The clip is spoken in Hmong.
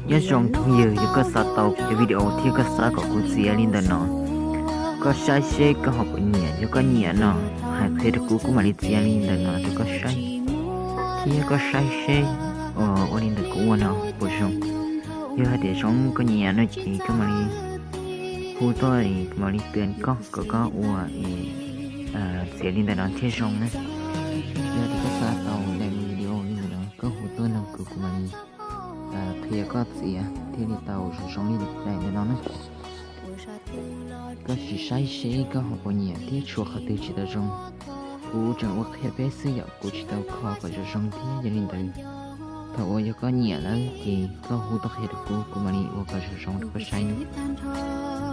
Nyob zoo phooj ywg, yog koj xav tau kuv cov video thiab koj xav kom kuv txiav li ntawm no, koj saib seb koj ho puas nyiam. Yog koj nyiam no, hais qhia rau kuv, kuv mam li txiav li ntawm no rau koj saib, thiab koj saib seb ua li ntawm kuv ua no puas zoo. Yog hais tias zoo koj nyiam no ces koj mam li hu tuaj, kuv mam li tuaj koj kom koj ua txiav li ntawm no thiaj zoo na. Yog tias koj xav tau daim video li ntawm no, koj hu tuaj nug kuv, kuv mam li qhia koj txiav thiaj li tau zoo zoo li daim ntawm no na. Koj sim saib seb koj ho puas nyiam thiab tshuav qhov twg tsis tau zoo. Kuv tseem ua qhia peb xwb yom, kuv tsis tau kho kom zoo zoo thiab. Yog li ntawd, thaum uas yog koj nyiam lawm ces koj hu tuaj qhia rau kuv, kuv mam li ua kom zoo zoo rau koj saib na.